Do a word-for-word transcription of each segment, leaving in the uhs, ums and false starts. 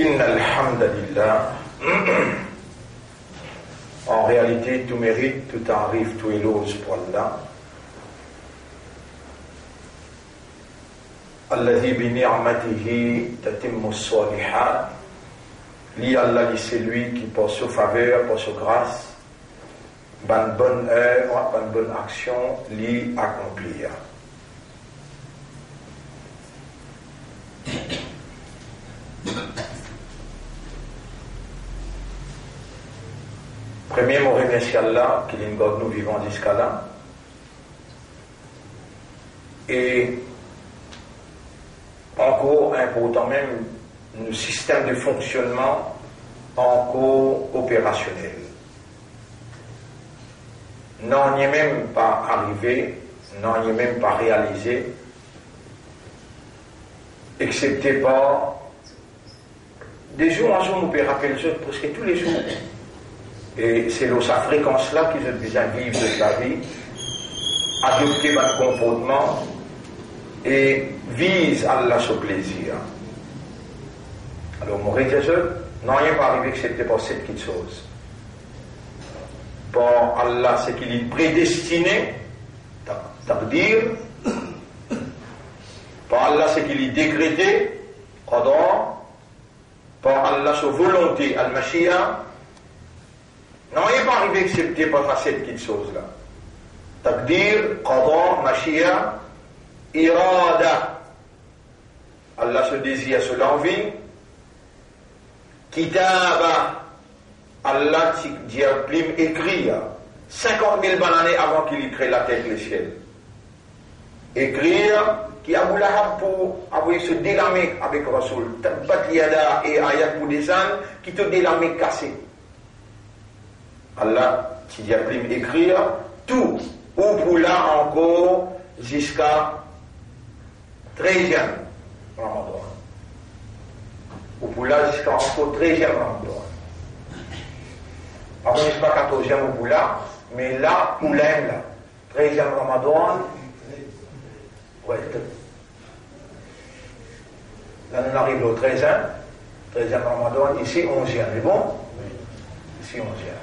إن الحمد لله. An realite, tou merit, tou tarif, tou eloz pou Allah. الذي بنعمته تتم الصالحات. Li Allah, li selwi ki par so faver, par so gras, bann bonn œuvre, bann bonn aksion li akonplir. Premie, mo remersie Allah ki linn gard nou vivan ziska la. E ankor inportan mem, nou sistem de fonksionnman ankor operasionel. Nanye mem pa arive, nanye mem pa realize, exepte par de zour an zour, mo pe rapel zot preske toulezour. E se lor sa frekans la ki zot bizin viv zot lavi, adopte bann konportman e viz Allah so plezir. Alor, mo redir zot, nanye pa arive exepte par set kitsoz. Par Allah seki li predestine, ta-, takdir, par Allah seki li dekrete, qada, par Allah so volonte, al-mashia, nanye pa arive exepte par sa set kitsoz la. Takdir, qada, mashia, irada, Allah so dezir, so lanvi, kitaba, Allah ti dir plim ekrir, sinkant mil bann ane avan ki li kre later ek lesiel. Ekrir ki Abu Lahab pou avoy so de lame avek Rasoul, tabbat yada, e ayat pou desann, ki to de lame kase. Allah ti dir plim ekrir, tou, ou pou la ankor ziska treziem Ramadan. Ou pou la ziska ankor treziem Ramadan. Apre ziska katorziem ou pou la, me la ou la, la. Treziem Ramadan. Wi, tre-, la nou ariv lor treziem, treziem Ramadan, isi onziem, e bon? Isi onziem.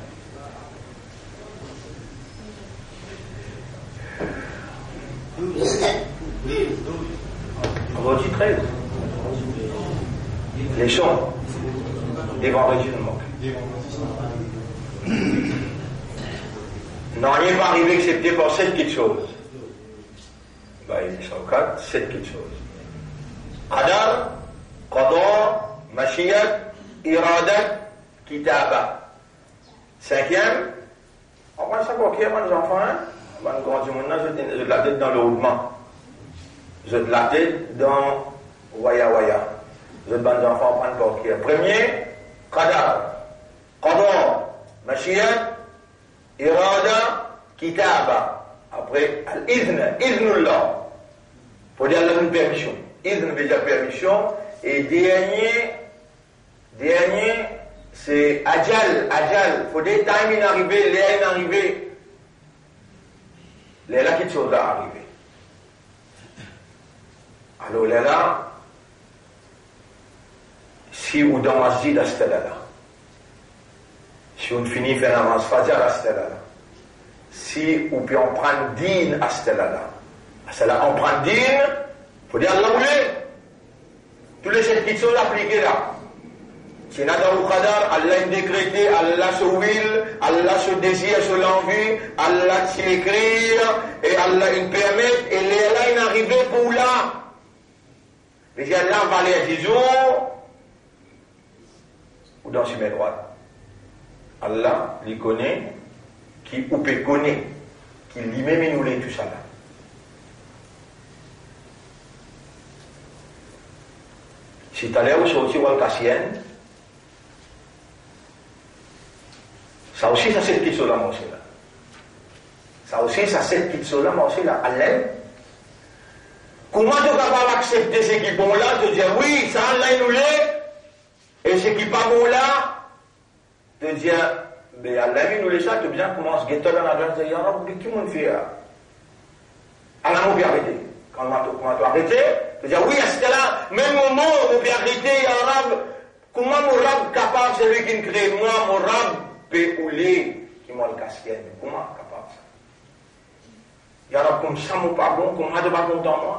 Vandredi trez. Leson. Devan rejilman. Nanye pa arive exepte par set kitsoz. Ba, li sorti kat, set kitsoz. Qadar, qada, mashiat, iradat, kitaba. Sinkiem, aprann sa par ker, bann zanfan, hein? Bann gran dimoun la, zot, zot latet dan lordman. Zot latet dan waya waya. Zot bann zanfan aprann par ker. Premie, qadar. Qada, mashiat, irada, kitaba. Apre, al-izn, iznullah. Fode Allah donn permision. Izn ve dir permision. E dernie, dernie, se ajal, ajal. Fode time inn arive, ler inn arive. Lerla kitsoz la arive. Alor lerla, si ou dan masjid aster la la, si ou fini fer namaz fajar aster la la, si ou pe anprann din aster la la, aster la anprann din, fode Allah oule. Tou le set kitsoz aplike la. Ti ena dan ou qadar, Allah inn dekrete, Allah so wil, Allah so dezir, so lanvi, Allah ti ekrir, e Allah inn permet, e lerla inn arive pou ou la. Ve dir Allah, valer dizour, ou dan simin drwat. Allah, li kone ki ou pe kone, ki limem inn oule tousala. Si taler ou sorti, ou al kas enn, sa osi sa set kitsoz la marse la. Sa osi sa set kitsoz la marse la, alenn. Kouma to kapav aksepte seki bon la, to dir, wi, sa Allah inn oule, e seki pa bon la, to dir, be, Allah inn oule sa, to bizin koumans get dan ladrwat, dir, ya Rab, ki mo fer la? Ala mo pe arete. Kan mo to, kan mo to arete, to dir, wi, aster la, mem moman mo pe arete, ya Rab, Kouma mo Rab kapav, selwi ki kree mwa, mo Rab pe oule ki mo al kas li? Kouma kapav sa? Ya Rab, koumsa mo pa bon, kouma to pa kontan mwa?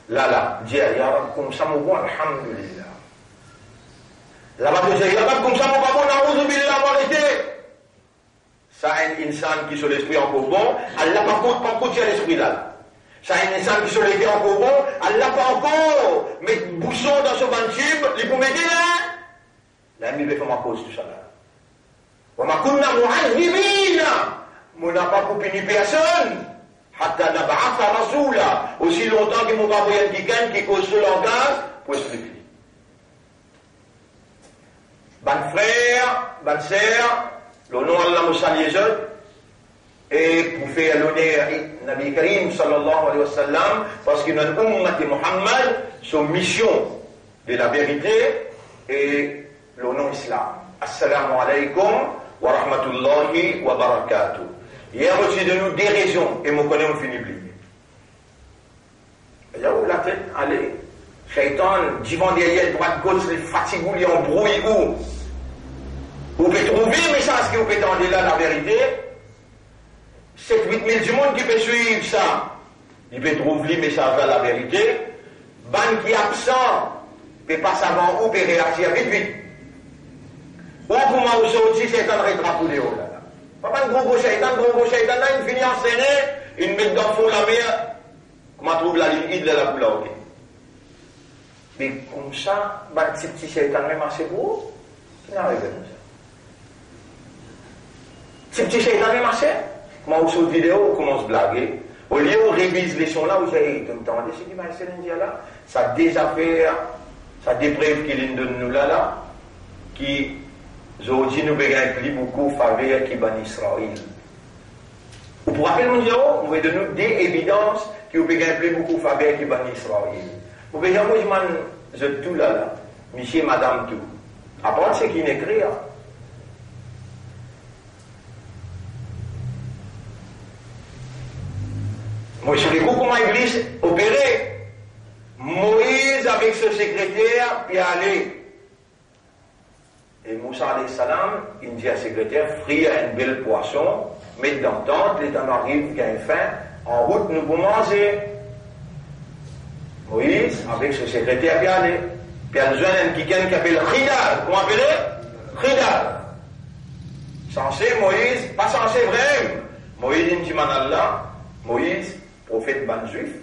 La la, dir, ya Rab, koumsa mo bon, alhamdulillah. Laba to dir, ya Rab, koumsa mo pa bon, naouzubillah, mo arete. Sa enn insan ki so lespri ankor bon, Allah pa kot, pa kot dir lespri la. Sa enn insan ki so lespri ankor bon, Allah pa ankor met bouson dan so bann tib, li pou mete la. Lamem li pe fer mwa koz tousala. Wa ma kunna mu'adhibina, mo napa pou pini personn, hatta nab'atha rasula, osi lontan ki mo pa avoy enn kikenn ki koz so langaz pou explik li. Bann frer, bann ser, lor nom Allah mo salie zot, e pou fer loner Nabi Karim sallallahu alayhi wa sallam, parski nou enn ummat Muhammad, so mision de laverite, e lor nom Islam. Assalamu alaykum wa rahmatullahi wa barakatuh. Yer mo ti donn nou de rezon, e mo kone ou fini bliye. Aya ou latet ale. Seytan divan, deryer, drwat, gos, li fatig ou, li anbrouy ou. Ou pe trouve mesaz ki ou pe tande la, laverite. Set, wit mil dimoun ki pe swiv sa, li pe trouv li mesaz la, laverite. Bann ki absan, pe pas avan ou, pe reazir vit vit. Ou kouma ou sorti, Seytan ret trap ou deor la la. Pa bann gro gro Seytan, gro gro Seytan la, inn fini ansene, inn met dan fon lamer. Kouma trouv lalinn Id la, la pou large. Me koumsa, bann tipti Seytan mem ase gro, ki'nn arive koumsa? Tipti Seytan mem ase. Kouma ou sort video, ou koumans blage. Olie ou reviz leson la, ou dir, "Ey, to'nn tande seki Maestro inn dir la?" Sa de zafer, sa de prev ki li'nn donn nou la la, ki zordi nou pe gagn pli boukou faver ki Bani Israil. Ou pou rapel, mo dir ou, mo pe donn nou de evidans ki ou pe gagn pli boukou faver ki Bani Israil. Mo pe dir ou, mo dimann zot tou la la, misie, madam tou, aprann seki inn ekrir. Mo explik ou kouma Iblis opere. Moiz avek so sekreter pe ale. E Mousa alayhi salam, inn dir sekreter, frir enn bel pwason, met dan tant, letan nou ariv gagn fin, anrout nou pou manze. Moiz avek so sekreter pe ale, pe al zwenn enn kikenn ki apel Khidar. Kouma apele? Khidar. Sanse Moiz, pa sanse vremem. Moiz inn dimann Allah, Moiz, profet bann Zwif,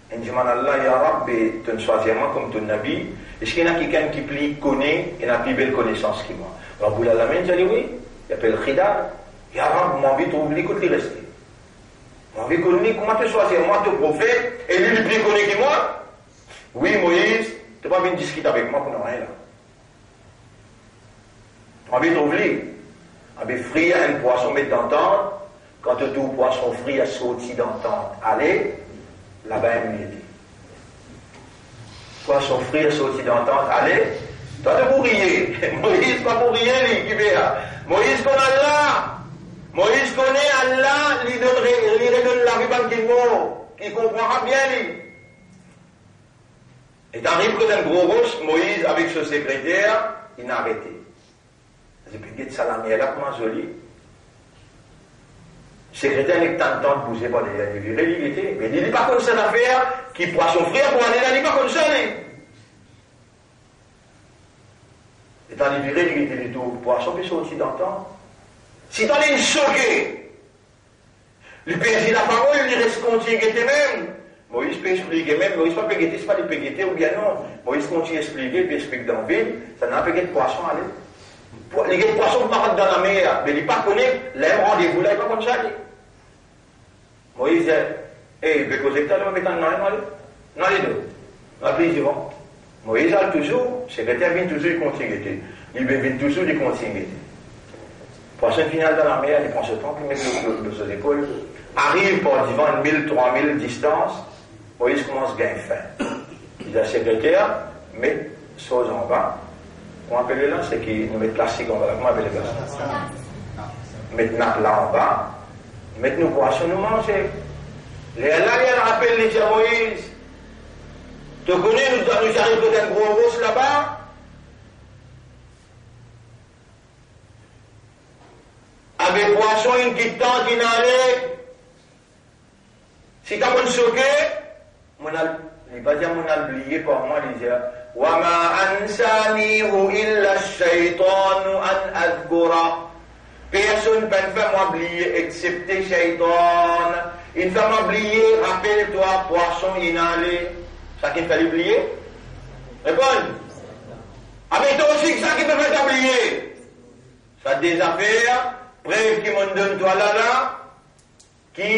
inn dimann Allah, ya Rab, be to'nn swazir mwa kom to nabi, eski ena kikenn ki pli kone, ena pli bel konesans ki mwa? Raboul Alamin dir li, wi, li apel Khidar. Ya Rab, mo anvi trouv li kot li reste. Mo anvi konn li, kouma to swazir mwa to profet, e li, li pli kone ki mwa? Wi, Moiz, to pa vinn diskit avek mwa pou nanye la. Anvi trouv li? Abe frir enn pwason, met dan tant, kan to trouv pwason frir sorti dan tant ale, laba enn minit. Pwason frir sorti dan tant ale, twa to pou riye. Moiz pa pou riye li, ki fer? Moiz konn Allah. Moiz kone Allah, li donn re-, li redonn lavi bann ki mor, ki konpran pa bien li. Li ariv kot enn gro ros, Moiz avek so sekreter, inn arete. Li pe get sa lamer la kouma zoli. Sekreter nek tann tant bouze par deryer, li vire, li gete, me li, li pa konn sa zafer ki pwason frir pou ale la, li pa konn sa li. Letan li vire, li gete, li trouv pwason pe sorti dan tant. Sitan li soke. Li perdi laparol, li res kontign gete mem. Moiz pe explike mem, Moiz pa pe gete, si pa li pe gete oubien non. Moiz kontign explike, li pe explik dan vid, sa nana pe get pwason ale. Pwa-, li get pwason pou marat dan lamer, me li pa kone, ler randevou la, li pa konn sa li. Moiz dir, "Ey, be koze ki to ale, mo pe tann nanye, mo ale." Nanye do. Nanye pli divan. Moiz al touzour, sekreter vinn touzour, li kontign gete. Li be vinn touzour, li kontign gete. Pwason fini al dan lamer, li pran so tan pou met lor, lor, lor so zepol. Ariv par divan, enn mil, trwa mil distans, Moiz koumans gagn fin. Li dir sekreter, "Met soz anba." Kouma apele la? Seki nou met plastik anba la, kouma apele sa? Met nap la anba, met nou pwason, nou manze. Lerla li al rapel, li dir Moiz, "To kone nou, nou ti ariv kot enn gro ros laba, Ave pwason inn kit tant inn ale. Si ta konn soke, monn al, li pa dir monn al bliye par mwa, li dir, "Wa ma ansanihu illa shaytanu an azkura." Personn pa'nn fer mwa bliye, exsepte shaytan. Inn fer mwa bliye, rapel twa, pwason inn ale. Sa ki fer li bliye? Reponn. Abe, to osi, ki sa ki pe fer twa bliye? Sa de zafer, prev ki monn donn twa la la, ki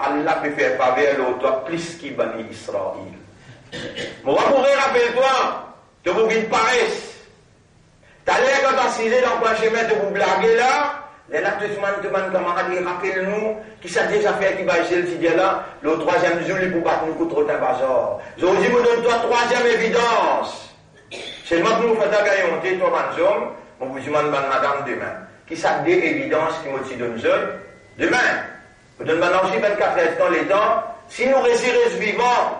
Allah pe fer faver lor twa plis ki Bani Israil. Mo pa pou re rapel twa, to pou vinn pares. Taler kan to asize dan kwin sime, to pou blage la, lerla to dimann to bann kamarad, e rapel nou, ki sa de zafer ki Baezel ti dir la, lor trwaziem zour li pou bat nou kout rotin bazar. Zordi mo donn twa trwaziem evidans. Selman pou nou fer sa gagn onte, twa bann zom, mo pou dimann bann madam demin. Ki sa de evidans ki mo ti donn zot? Demin, mo donn bann la osi vennkat er letan, letan, si nou resi res vivan,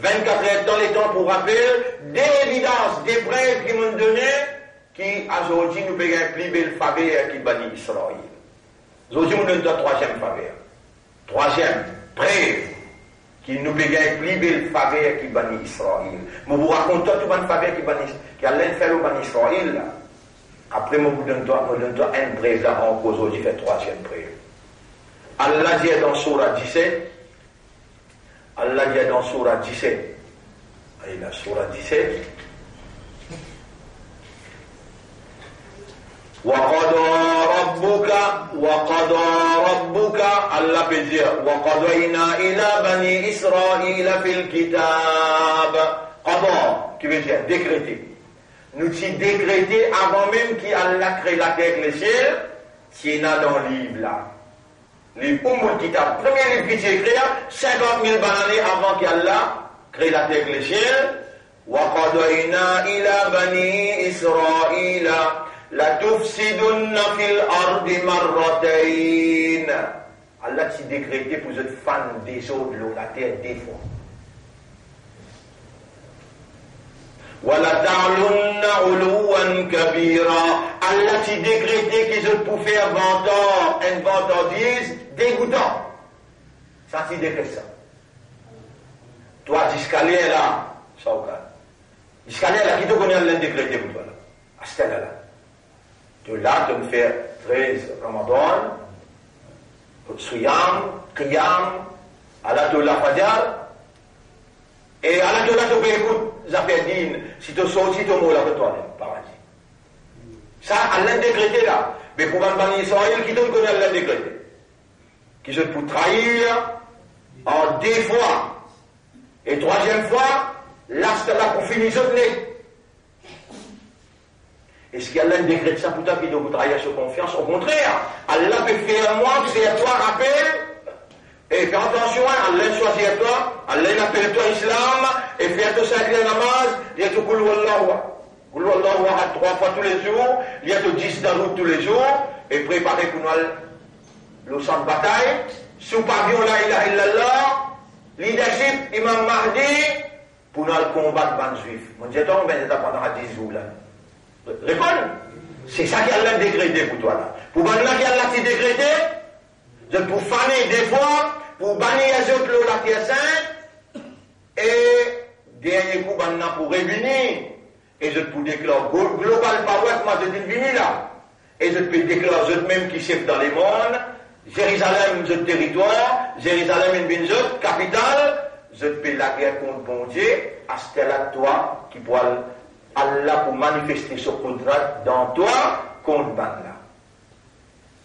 vennkat er letan pou rapel de evidans, de prev ki monn done, ki azordi nou pe gagn pli bel faver ki Bani Israil. Zordi mo donn twa trwaziem faver. Trwaziem prev ki nou pe gagn pli bel faver ki Bani Israil. Mo pou rakont twa tou bann faver ki Bani, ki Allah inn fer lor Bani Israil la. Apre mo pou donn twa, mo donn twa enn prev la ankor, zordi fer trwaziem prev. Allah dir dan soura diset, Allah dir dan soura diset, Aye la, soura diset. Wa qada rabbuka, wa qada rabbuka, Allah pe dir, wa qadayna ila bani Israila fil kitab. Qada, ki ve dir dekrete. Nou ti dekrete avan mem ki Allah kre later ek lesiel, ti ena dan liv la. Liv Ummul Kitab, premie liv ki ti ekrir, sinkant mil bann ane avan ki Allah kre later ek lesiel. Wa qadayna ila bani Israila latufsidunna fil ardi marratayn. Allah ti dekrete pou zot fann dezord lor later de fwa. Wa lata'lunna uluwan kabira. Allah ti dekrete ki zot pou fer vantar, enn vantardiz degoutan. Sa ti dekrete sa. Twa, ziska ler la, sa ou gagn. Ziska ler la, ki to kone Allah dekrete pou twa la? Aster la la. To la, to fer trez Ramadan, siyam, qiyam, ala to la fajar, e ala to la to pe ekout zafer din, si to sorti to mor la kot twa mem, paradi. Sa, Allah dekrete la. Me pou bann Bani Israil, ki to kone Allah dekrete? Ki zot pou trair an de fwa. E trwaziem fwa, last la pou fini zot net. Eski Allah dekret sa pou twa ki to pou trair so konfians? Okontrer, Allah pe fer mwa, fer twa rapel. E fer atansion, Allah swazir twa, Allah apel twa Islam, e fer to sink ler namaz, lir to Qul huwallahu, Qul huwallahu ahad trwa fwa toulezour, lir to dis Dawoud toulezour, e prepare pou nou al lor san batay, sou pavion La ilaha illallah, leadership Imam Mahdi, pou nou al konbat bann Zwif. Mo dir twa, konbien de tan pandan sa dis zour la? Reponn. Se sa ki Allah dekrete pou twa la. Pou bann la ki Allah ti dekrete, zot pou fane de fwa, pou banir zot lor later sint, e dernie kou bann la pou revini, e zot pou deklar glo-, global power kouma zot inn vini la. E zot pe deklar zot mem ki sef dan lemond, Zerizalem zot teritwar, Zerizalem inn vinn zot kapital, zot pe lager kont Bondie, aster la twa ki pou al, Allah pou manifeste so kudrat dan twa kont bann la.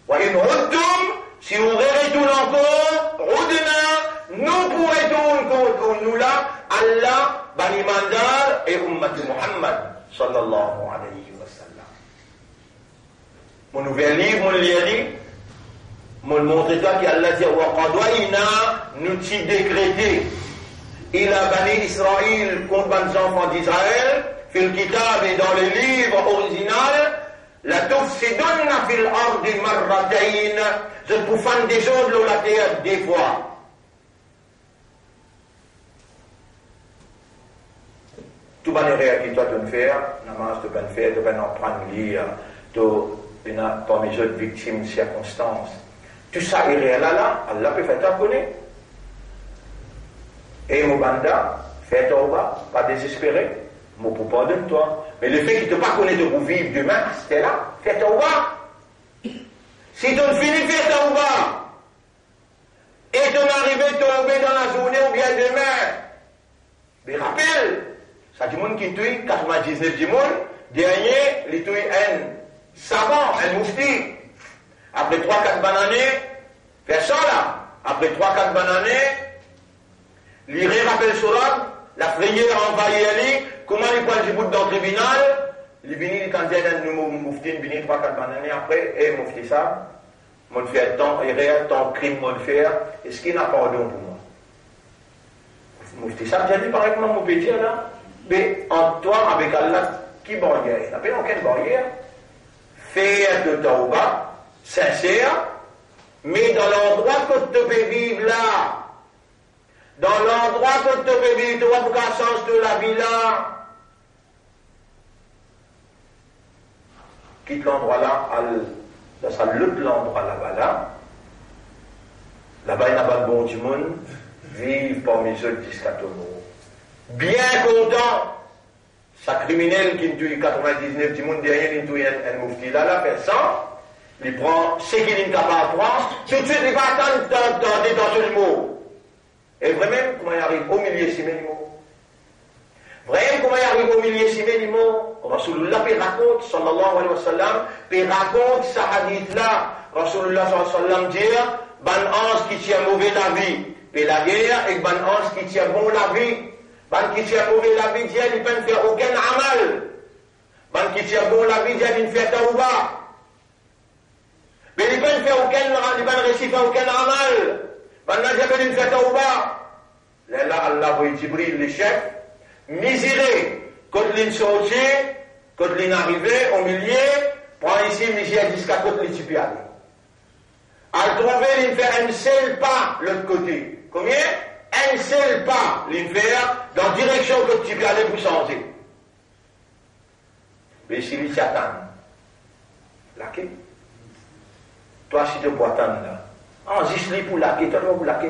Wa in udtum, si ou retourn ankor, udna, nou pou retourn kont nou la, Allah, bann imandar e ummat Muhammad, sallallahu alayhi wa sallam. Mo nouvel liv, mo lir li, mo montre twa ki Allah dir, wa qadayna, nou ti dekrete, ila bani Israil, kont bann zanfan Izrael, fil kitab, e dan le liv orizinal, latufsidunna fil ardi marratayn, zot pou fann dezord lor later de fwa. Tou bann erer ki twa to'nn fer, namaz to pa'nn fer, to pa'nn aprann lir, to Ena parmi zot viktim sirkonstans. Tou sa erer la, la, Allah pe fer twa kone. E mo banda, fer tawba, pa dezespere, mo pou pardonn twa. Me lefe ki to pa kone to pou viv demin, aster la, fer tawba. Si to fini fer tawba, e to arive tonbe dan lazourne oubien demin, be rapel, sa dimoun ki touy katrevin-diznef dimoun, dernie li touy enn savan, enn moufti. Apre trwa kat bann ane, fer sa la, apre trwa kat bann ane, li rerapel so Rab, lafreyer anvayir li, kouma li pou al dibout dan tribinal, li vini, li tann dir enn nouvo moufti, li vini trwa kat bann ane apre, "E moufti sab, mo fer tan erer, tan krim mo fer, eski ena pardon pou mwa?" Moufti sab dir li, "Parey kouma mo pe dir la, be ant twa avek Allah, ki baryer? Ena pena okenn baryer. Fer to tawba sinser, me dan landrwa kot to pe viv la, dan landrwa kot to pe viv, to pa pou kapav sanz to lavi la. Kit landrwa la, al dan sa lot landrwa laba la. Laba ena bann bon dimoun, viv parmi zot ziska to mor." Bien kontan, sa kriminel ki touy katrevin-diznef dimoun, dernie li touy enn, enn moufti la, la fer san, li pran seki li kapav pran, toutswit li pa atann, tan, tan, tan, tan, li mor. E vremem, kouma li ariv omilie sime, li mor. Vremem, kouma li ariv omilie sime, li mor. Rasoulillah pe rakont, sallallahu alayhi wa sallam, pe rakont sa hadith la. Rasoulillah, sallallahu alayhi wa sallam, dir, bann anz ki ti move lavi pe lager, ek bann anz ki ti bon lavi. Bann ki ti move lavi, dir, li pa'nn fer okenn amal. Bann ki ti bon lavi, dir, li fer tawba. Me li pa'nn fer okenn, li pa'nn resi fer okenn amal. Bann la dir, be li fer tawba. Lerla Allah voy Jibril, le chef, mizire kot li sorti, kot li arive, omilie, pran isi, mizir ziska kot li ti pe ale. Al trouve li fer enn sel pa lot kote. Konbien? Enn sel pa li fer dan direksion kot ti pe ale pou sanze. Me si li ti atann, lake. Twa, si to pou atann la, an zis li pou lake, twa, twa pou lake.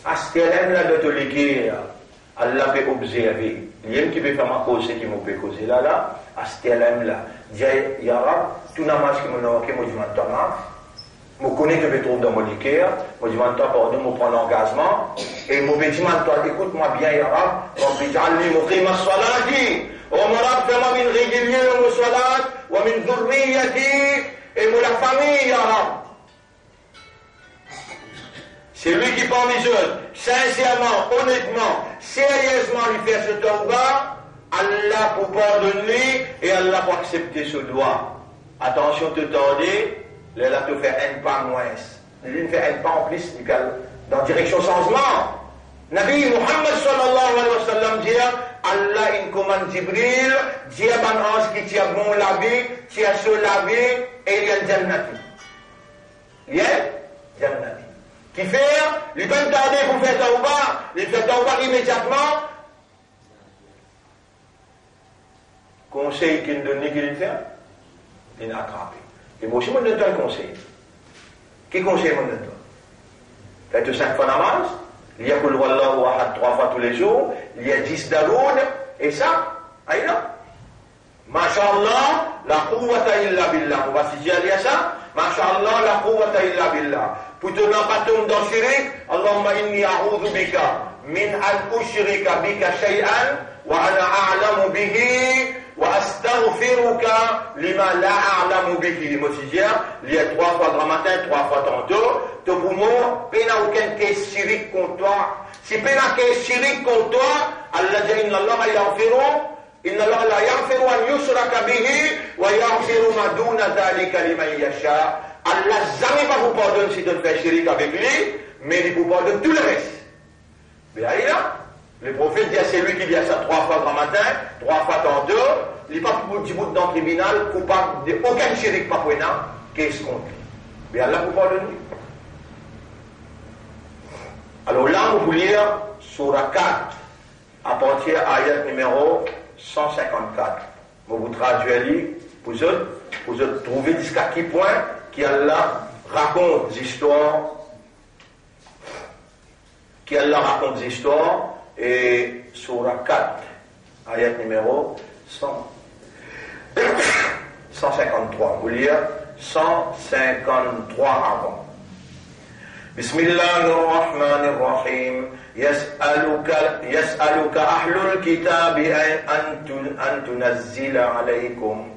Aster la mem la dan to leker, Allah pe obzerve. Li mem ki pe fer mwa koz seki mo pe koze la, la. Aster la mem la, dir, ya Rab, tou namaz ki mo manke, mo dimann twa maf. Mo kone to pe trouv dan mo leker, mo dimann twa pardon, mo pran langazman, e mo pe dimann twa, ekout mwa bien, ya Rab, Rabbij'alni muqimas salati, o mo Rab, fer mwa vinn regilie dan mo salat, wa min dhurriyyati, e mo lafami, ya Rab. Selwi ki parmi zot, sinserman, onetman, seriezman, li fer so tawba, Allah pou pardonn li e Allah pou aksepte so dwa. Atansion, to tarde, lerla to fer enn pa mwins. Li fer enn pa anplis, li pe al dan direksion sanzman. Nabi Muhammad sallallahu alayhi wa sallam dir, Allah inn komann Jibril, dir bann anz ki ti bon lavi, ti so lavi, e li al jannati. Li al jannati. Kifer? Li pa'nn tarde pou fer tawba, li fer tawba imediatman. Konsey ki inn donn li, ki li fer? Li inn atrape. E mwa osi mo donn twa enn konsey. Ki konsey mo donn twa? Fer to sink fwa namaz, lir Qul huwallahu ahad trwa fwa toulezour, lir dis Daroud, e sa, ayo la. Masha Allah, la quwwata illa billah. Mo pa ti dir lir sa. Masha Allah, la quwwata illa billah. Pou to napa tonm dan shirik, Allahumma inni a'udhu bika min an ushrika bika shay'an wa ana a'lamu bihi, wa astaghfiruka lima la a'lamu bihi. Mo ti dir, lir trwa fwa gramatin, trwa fwa tanto, to pou mor pena okenn kes shirik kont twa. Si pena kes shirik kont twa, Allah dir, inna Allaha yaghfiru Inna Allaha la yaghfiru an yushraka bihi wa yaghfiru ma duna dhalika liman yasha. Allah zame pa pou pardonn si to fer shirik avek li, me li pou pardonn tou leres. Be ayo la, Leprofet dir, selwi ki dir sa trwa fwa gramatin, trwa fwa tanto, li pa pou dibout dan tribinal koupab de okenn shirik, pa pou ena kes kont li. Be Allah pou pardonn li. Alor la, nou pou lir soura kat. Apartir ayat nimero san sinkant-kat. Mo pou tradwir li pou zot. pou zot trouve ziska ki pwin ki Allah rakont zistwar, ki Allah rakont zistwar, e soura kat, ayat nimero san, san sinkant-trwa. Ou lir san sinkant-trwa avan. Bismillahir Rahmanir Rahim. Yas'aluka, yas'aluka ahlul kitabi an, an tun-, an tunazzila alaykum.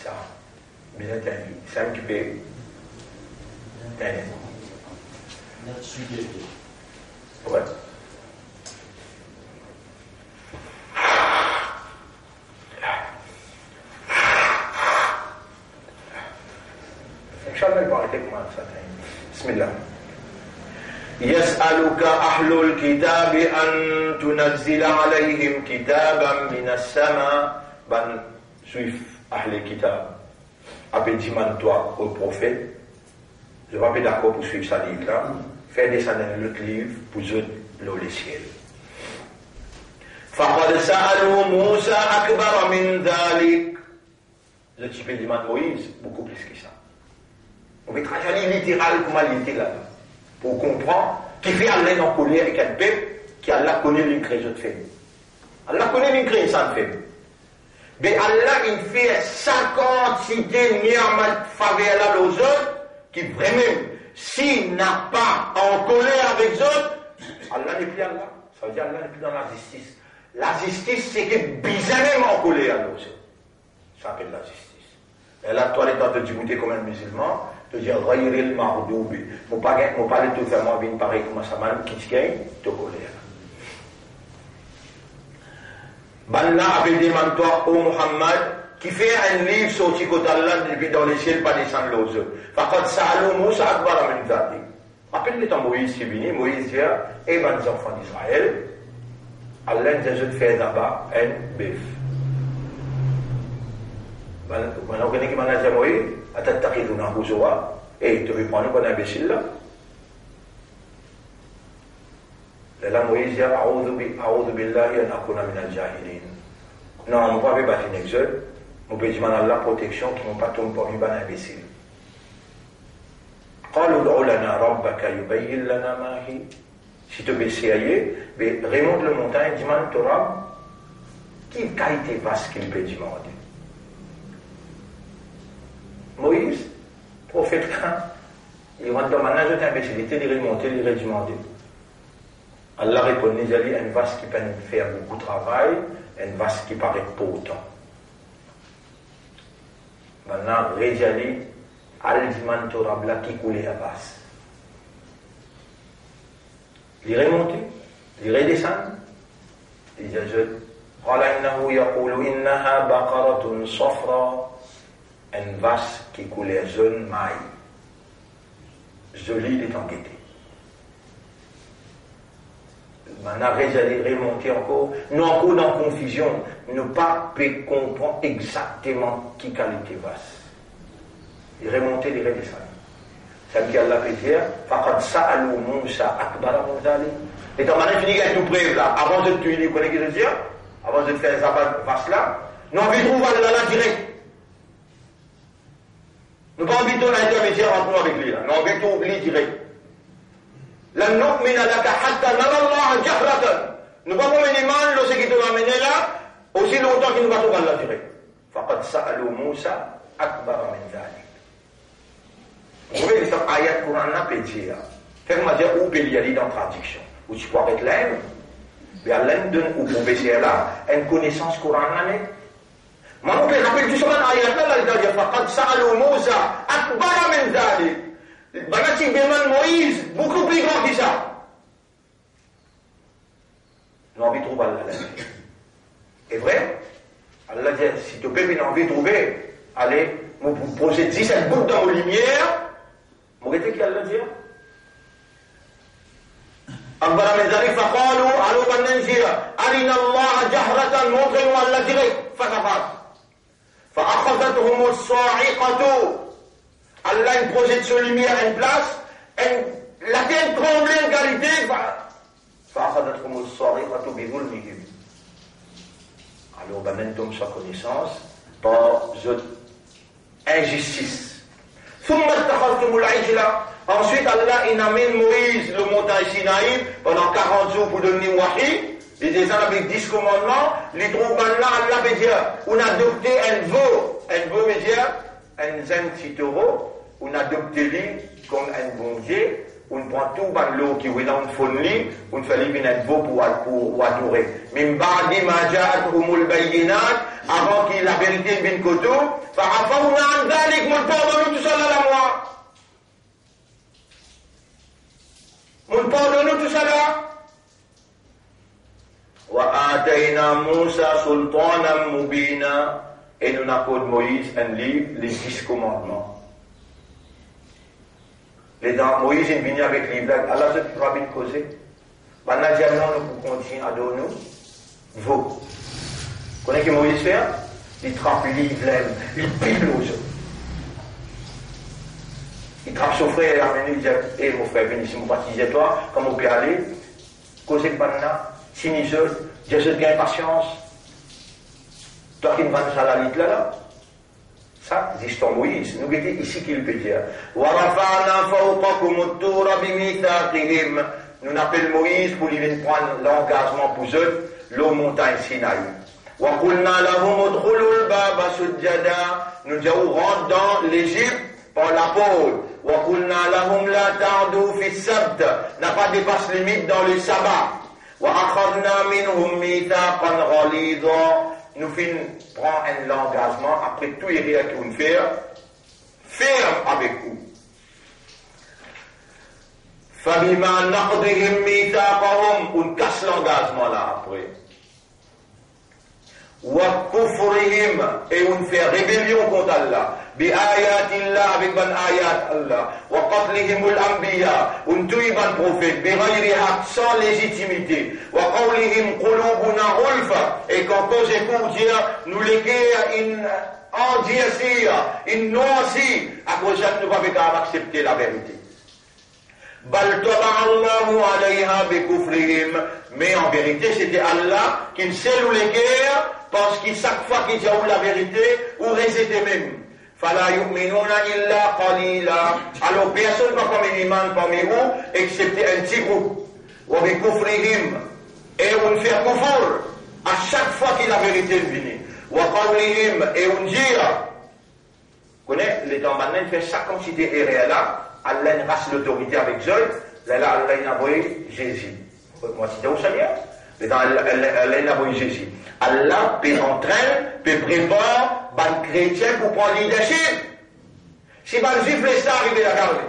Sa, bizin tene, sa ki pe tene. Wi. Inshallah, il va arrêter comment ça. Bismillah. Yas'aluka ahlul kitabi an tunazzila alayhim kitaban minas sama. Bann Zwif, ahle kitab, ape dimann twa, o profet, zot pa pe dakor pou swiv sa liv la, fer desann enn lot liv pou zot lor lesiel. Faqad sa'alu Musa akbara min dhalik. Zot ti pe dimann Moiz boukou plis ki sa. Ou pe tradwir li literal kouma li ete la, pou konpran kifer Allah inn ankoler avek enn pep ki Allah kone li kre zot feb. Allah kone li kre enn sann feb. Me Allah inn fer sa kantite niamat, faver la lor zot, ki vremem, si napa ankoler avek zot, Allah nepli Allah. Savedir Allah nepli dan lazistis. Lazistis, seki bizin mem ankoler lor zot. Sa apel lazistis. E la, twa, letan to diboute kouma enn mizilman, to dir, "Ghayril maghdubi." Mo pa gagn, mo pa le tou fer mwa vinn parey kouma sa bann ki ti gagn to koler. Bannla ape dimann twa, o Muhammad, kifer enn liv sorti kot Allah depi dan lesiel pa desann lor zot. Faqad sa'alu Musa akbara min dhalik. Rapel letan Moiz ti vini, Moiz dir, "E bann zanfan Izrael, al dir zot fer zaba enn bef." Bann, bann, ou kone ki bann la dir Moiz, "Atattakhidhuna huzwa?" E, to pe pran nou pou enn inbesil la? Lerla Moiz dir, "A'udhu bi-, a'udhu billahi an akuna minal jahilin." Non, mo pa pe badinn ek zot, mo pe dimann Allah proteksion ki mo pa tom parmi bann inbesil. Qalu ud'u lana rabbaka yubayyin lana ma hi. Si to pe serye, be remont lor montagn, dimann to Rab ki kalite vas ki li pe dimande. Moiz, profet la, li rant dan bann la zot inbesilite, li remonte, li redimande. Allah reponn li, dir li, enn vas ki pa'nn fer boukou travay, enn vas ki paret portan. Bannla redir li, al dimann to Rab la ki kouler vas. Li remonte, li redesann, li dir zot, qala innahu yaqulu innaha baqaratun safra, enn vas ki kouler zonn may. Zoli letan gete. Bann la redir li, remonte ankor, nou ankor dan konfizion, nou pa pe konpran exakteman ki kalite vas. Li remonte, li redesann. Seki Allah pe dir, faqad sa'alu Musa akbara min dhalik. Letan bann la fini gagn tou prev la, avan zot touy li, ou kone ki zot dir? Avan zot fer zaba vas la, nou anvi trouv Allah la direk. Nou pa anvi to entermedier ant nou avek li la. Nou anvi trouv li direk. Lan nu'mina laka hatta nara Allaha jahratan. Nou pa pou amenn iman lor seki to amenn la, osi lontan ki nou pa trouv Allah direk. Faqad sa'alu Musa akbara min dhalik. Ou trouve ki sa ayat Koran la pe dir la? Fer mwa dir, ou pe lir li dan tradiksion. Ou ti pou aret la, hein? Me Allah donn ou profeser la enn konesans Koran la net. Mwa, mo pe rapel zis sa bann ayat la, la, li dir, faqad sa'alu Musa akbara min dhalik. Bann la ti demann Moiz boukou pli gran ki sa. Nou anvi trouv Allah la. E vre, Allah dir, si to pep inn anvi trouve, ale, mo pou proze zis enn bout dan mo limier, mo gete ki Allah dir. Akbara min dhalik, faqalu, alor bann la dir, arina Allaha jahratan, montre nou Allah direk, fas a fas. Fa akhadhathumus sa'iqatu. Allah inn proze so limier enn plas, enn later tranble enn kalite, fa, fa akhadhathumus sa'iqatu bi zulmihim. Alor, bann inn tom san konesans par zot inzistis. Thumma ittakhadhtumul ijla. Answit, Allah inn amenn Moiz lor montagn Sinai pandan karant zour pou donn li wahi. Li dir sa avek dis komannman, li trouv bann la, Allah pe dir, ounn adopte enn vo. Enn vo vedir enn zenn ti toro, ounn adopte li kom enn Bondie, ounn pran tou bann lor ki ou ena, ounn fonn li, ounn fer li vinn enn vo pou, pou ou adore. Min ba'di ma ja'athumul bayyinat, avan ki laverite vinn kot ou, fa afawna an dhalik, mo'nn pardonn ou tousala la mwa. Mo'nn pardonn ou tousala. Wa atayna Musa sultanan mubina, e nounn akord Moiz enn liv, le dis komannman. Letan Moiz inn vini avek liv la, ala zot ki pa vinn koze. Bann la dir, non, nou pou kontign ador nou vo. Kone ki Moiz fer? Li trap liv la, li pil lor zot. Li trap so frer, li amenn li, li dir, e mo frer, vinn isi, mo pa ti dir twa kouma mo pe ale? Koz ek bann la, tini zot, dir zot gagn pasians. Twa ki inn vann sa lalit la, la. Sa, zistwar Moiz, nou gete isi ki li pe dir. Wa rafa'na fawqakumut tura bimithaqihim. Nounn apel Moiz pou li vinn pran langazman pou zot lor montagn Sinai. Wa qulna lahum udkhulul baba sujjada. Nou dir ou rant dan Lezip par laport. Wa qulna lahum la ta'du fis sabt. Na pa depas limit dan le saba. Wa akhadna minhum mithaqan ghaliza. Nou finn pran enn langazman apre tou erer ki ou'nn fer, ferm avek ou. Fabima naqdihim mithaqahum, ou'nn kas langazman la apre. Wa kufrihim, e ou'nn fer rebelion kont Allah, bi ayatillah, avek bann ayat Allah, wa qatlihimul anbiya, ou'nn touy bann profet, bighayri haq, san lezitimite, wa qawlihim qulubuna ghulf, e kan koze pou dir nou leker inn andirsir, inn nwarsir, akoz sa nou pa pe kapav aksepte laverite. Bal taba Allahu alayha bikufrihim, me an verite, sete Allah ki'nn sel ou leker, parski sak fwa ki dir ou laverite, ou rezete mem. Fala yu'minuna illa qalila. Alor, personn pa pou vinn iman parmi ou, exepte enn ti group. Wa bikufrihim, e ou'nn fer koufour a sak fwa ki laverite vini. Wa qawlihim, e ou'nn dir, kone, letan bann la inn fer sa koumsi ti erer la, Allah inn ras lotorite avek zot, lerla Allah inn avoy Zezi. Mwa ti dir ou sa bien, letan Allah, Allah, Allah inn avoy Zezi. Allah pe antrenn, pe prepar bann kretien pou pran leadership. Si bann Zwif les sa arive, la gare.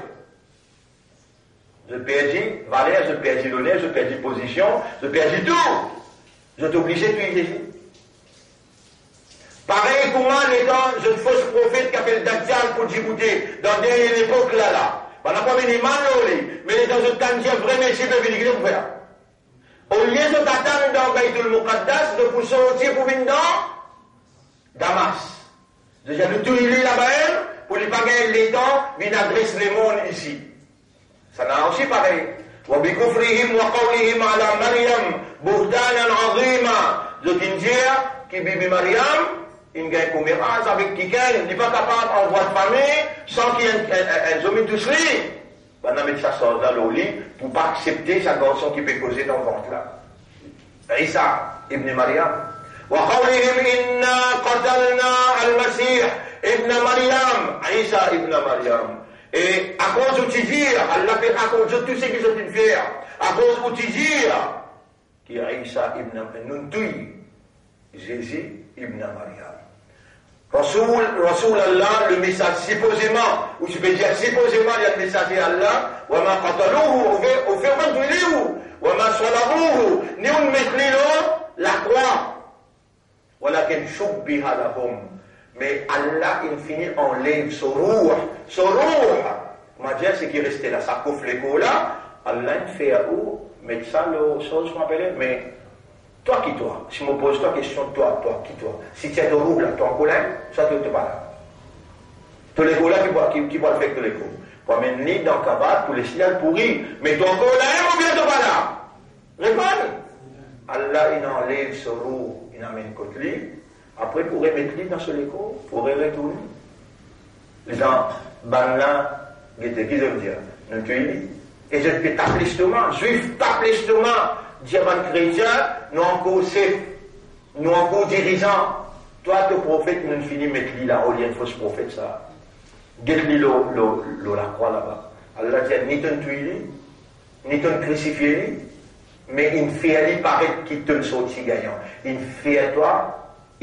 Zot perdi valer, zot perdi loner, zot perdi pozision, zot perdi tou. Zot oblize touy Zezi. Parey kouma letan zot fos profet ki apel Dadjal pou diboute dan dernie lepok la la. Bann la pa vinn iman lor li, me letan zot tann dir vre Mesi pe vini, ki zot pou fer? Olie zot atann dan Baytul Muqaddas, zot pou sorti pou vinn dan Damas. Zot dir nou touy li laba mem, pou li pa gagn letan vinn adres lemond isi. Sa la osi parey. Wa bikufrihim wa qawlihim ala Maryam buhtanan azima. Zot inn dir ki Bibi Maryam inn gagn komeraz avek kikenn, li pa kapav anvwar fami san ki enn, enn, enn, enn zom inn tous li. Bann la met sa sarz la lor li pou pa aksepte sa garson ki pe koze dan vant la, Isa ibn Maryam. Wa qawlihim inna qatalna al-Masih ibn Maryam, Isa ibn Maryam. E akoz zot ti dir, Allah pe rakont zot tou seki zot inn fer, akoz ou ti dir ki Isa ibn, nounn touy Zezi ibn Maryam. Rasoul, Rasoul Allah, le mesaz sipozeman, ou ti pe dir sipozeman li enn mesaze Allah, wa ma qataluhu, ou fer, ou fer pa touy li ou, wa ma salabuhu, ni ou'nn met li lor lakrwa, walakin shubbiha lahum, me Allah inn fini anlev so ruh, so ruh, kouma dir, seki reste la, sa kof lekor la, Allah inn fer ou met sa lor soz, kouma apele, me twa ki twa? Si mo poz twa kestion, twa, twa, ki twa? Si ti enn to ruh la, to ankor la, sa to, to pa la. To lekor la, ki pou, ki, ki pou al fer ek to lekor? Pou amenn li dan kabad, pou les li al pouri. Me to ankor la oubien to pa la? Reponn. Allah inn anlev so ruh, amenn kot li, apre pou remet li dan so lekor, pou retourn li. Letan bann la gete ki zot dir, nou touy li. E zot pe tap lestoma, Zwif tap lestoma, dir bann kretien, nou ankor sef, nou ankor dirizan. Twa, to profet, nou fini met li la, olie enn fos profet sa. Get li lor, lor, lor lakrwa laba. Allah dir, ni tonn touy li, ni tonn krisifie li, me inn fer li paret ki tonn sorti gagnan. Inn fer twa,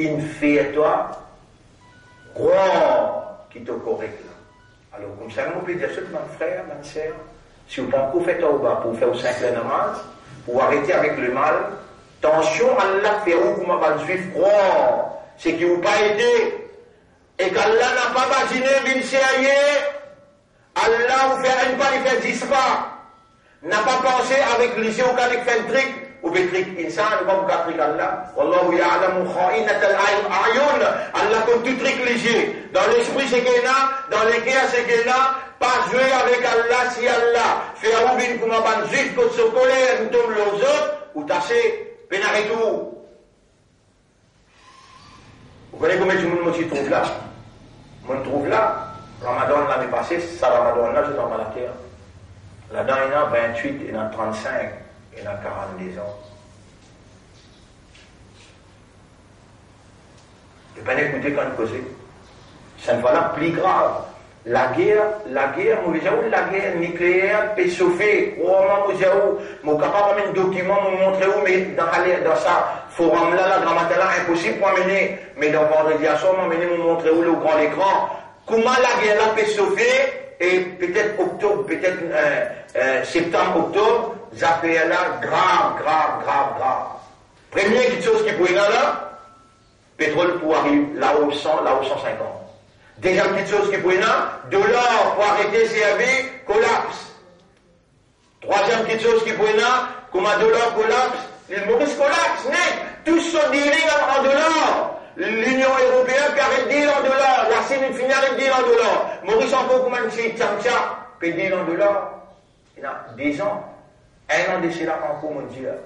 inn fer twa krwar ki to korek la. Alor, koumsa, mo pe dir zot, bann frer, bann ser, si ou pankor fer tawba pou fer ou sinp namaz, pou arete avek lemal, tansion Allah fer ou kouma bann Zwif krwar, seki ou pa ete, ek Allah napa bazine vinn serye, Allah ou fer enn pa, li fer dis pa. Napa panse avek lizie ou kapav fer enn trik, ou pe trik insan, ou pa pou kapav trik Allah. Wallahu ya'lamu kha'inatal a'yun. Allah konn tou trik lizie. Dan lespri seki ena, dan leker seki ena, pa zwe avek Allah, si Allah fer ou vinn kouma bann Zwif kot so koler inn tom lor zot, ou tase, pena retour. Ou kone konbien dimoun mo ti trouv la? Mo trouv la, Ramadan lane pase, sa Ramadan la, zot anba later. Ladan ena vintwit, ena trannsink, ena karannde-z-an. Zot pa'nn ekoute kan koze. Sa enn fwa la pli grav. Lager, lager, mo pe dir ou, lager nikleer pe sofe. Krwar mwa, mo dir ou, mo kapav amenn dokiman, mo montre ou, me dan ale, dan sa forum la, la, gramatin la, inposib pou amene. Me dan vandredi aswar, mo amene, mo montre ou lor gran lekran. Kouma lager la pe sofe, e petet oktob, petet, eh, eh, septam, oktob, zafer la grav, grav, grav, grav. Premie kitsoz ki pou ena la, petrol pou ariv lao san, lao san sinkant. Deziem kitsoz ki pou ena, dolar pou arete servi, kolaps. Trwaziem kitsoz ki pou ena, kouma dolar kolaps, Lil Moris kolaps net, tou so dealing an, an dolar. Linion Eropeen pe aret deal an dolar, Lasinn fini aret deal an dolar. Moris ankor kouma enn ti tiamtia, pe deal an dolar. Ena dezan, enn an de sela ankor, mo dir,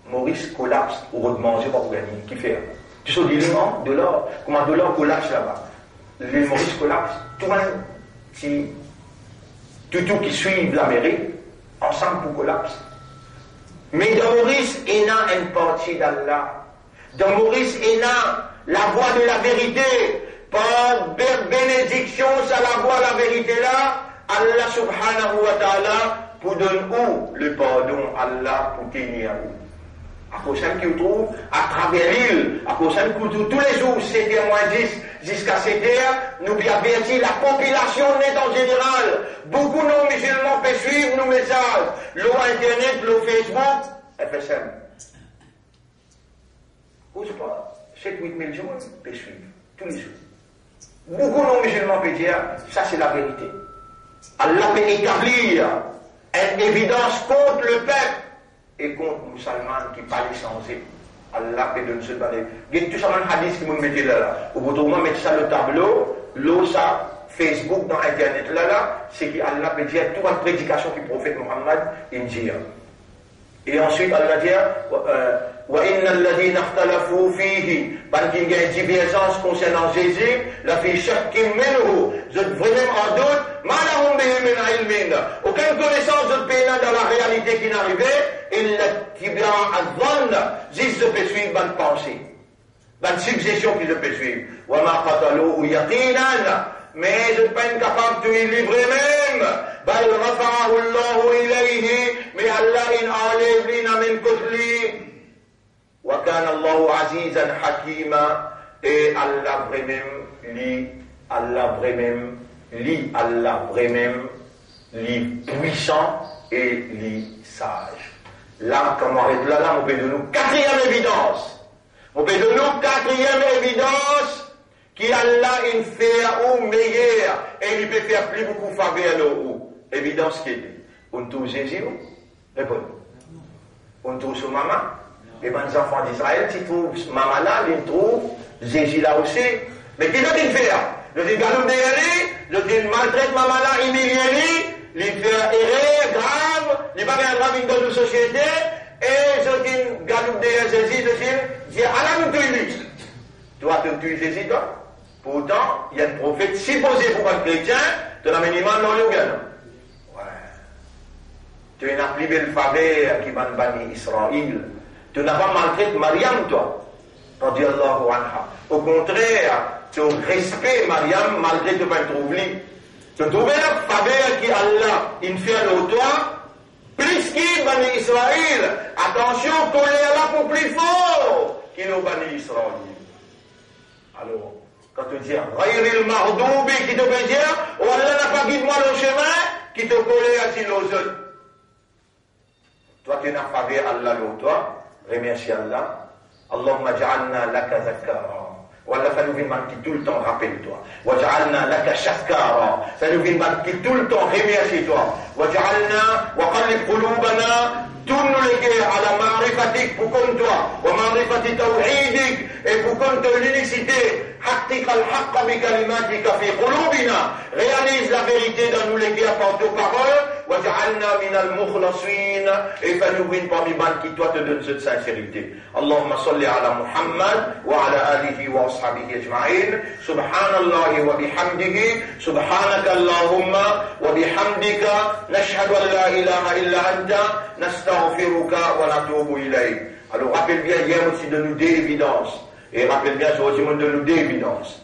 Moris kolaps, ou rod manze, pa pou gagne, kifer? Tou so dealing an dolar, kouma dolar kolaps laba. Lil Moris kolaps, tou bann ti toutou ki swiv Lamerik, ansam pou kolaps. Me dan Moris, ena enn parti d'Allah. Dan Moris ena lavwa de laverite, par be-, benediksion sa lavwa laverite la, Allah Subhanahu wa Ta'ala pou donn ou lepardon, Allah pou tenir ou. Akoz sa ki ou trouv atraver lil, akoz sa ki ou trouv toulezour, set er mwin dis ziska set er, nou pe averti lapopilasion net an zeneral. Boukou non-mizilman pe swiv nou mesaz lor internet, lor Facebook, F S M. Ou, se pa set, wit mil dimoun pe swiv toulezour. Boukou non-mizilman pe dir, sa se laverite. Allah pe etablir enn evidans kont lepep e kont mousalman ki pa le sanze. Allah pe donn zot bann, get tou sa bann hadis ki mo'nn mete la la. Ou pou trouv mwa met sa lor tablo, lor sa Facebook, dan internet la la, seki Allah pe dir, tou bann predikasion ki profet Muhammad inn dir. E answit, Allah dir, euh, "Wa innal ladhina ikhtalafu fihi", bann ki gagn diverzans konsernan Zezi, "lafi shakkin minhu", zot vremem an dout, "ma lahum bihi min ilmin", okenn konesans zot pena dan larealite ki'nn arive, "illa ittiba'a dhann", zis zot pe swiv bann panse. Bann sigzestion ki zot pe swiv. "Wa ma qataluhu yaqinan", me zot pa'nn kapav touy li vremem. "Bal rafa'ahu Allahu ilayhi", me Allah inn anlev li, inn amenn kot li. "Wa kana Allahu azizan hakima", e Allah vremem li, Allah vremem li, Allah vremem li pwisan e li saz. La, kan mo aret la, la, mo pe donn ou katriem evidans. Mo pe donn ou katriem evidans ki Allah inn fer ou meyer e li pe fer pli boukou faver lor ou. Evidans ki ete, ou'nn trouv Zezi ou? Reponn. Ou'nn trouv so mama? E bann zanfan Izrael ti trouv mama la, li trouv Zezi la osi. Me ki zot inn fer? Zot inn galoup deryer li, zot inn maltret mama la, imilie li, li fer erer grav, li pa gagn drwa vinn dan nou sosiete, E zot inn galoup deryer Zezi, zot inn dir, "Ala nou touy li." Twa, to touy Zezi, twa? Pourtan, li enn profet sipoze pou bann kretien, to ena enn iman lor li oubien non? Wi. To ena pli bel faver ki bann Bani Israil. To napa maltret Mariam, twa, radiyallahu anha. Okontrer, to respe Mariam, malgre to pa trouv li. To trouve lafaver ki Allah inn fer lor twa, plis ki Bani Israil. Atansion, koler la pou pli for ki lor Bani Israil. Alor, kan to dir, "Ghayril maghdubi", ki to pe dir, "O Allah, napa gid mwa lor semin", ki to koler ti lor zot? Twa, to ena faver Allah lor twa, remersie Allah. Allahumma ij'alna laka zakkara. O Allah, fer nou vinn bann ki toultan rapel twa. Waj'alna laka shakkara. Fer nou vinn bann ki toultan remersie twa. Waj'alna, wa qallib qulubana, tourn nou leker ala ma'rifatik, pou konn twa, wa ma'rifati tawhidik, e pou konn to linisite, haqqiqil haqqa bi kalimatika fi qulubina, realiz laverite dan nou leker par to parol, waj'alna minal mukhlasin, e fer nou vinn parmi bann ki twa to donn zot sinserite. Allahumma salli ala Muhammad wa ala alihi wa ashabihi ajma'in. Subhanallahi wa bihamdihi, subhanaka Allahumma wa bihamdika, nashhadu an la ilaha illa anta, nastaghfiruka wa natubu ilayk. Alor, rapel bien, yer mo ti donn nou de evidans. E rapel bien, zordi mo donn nou de evidans.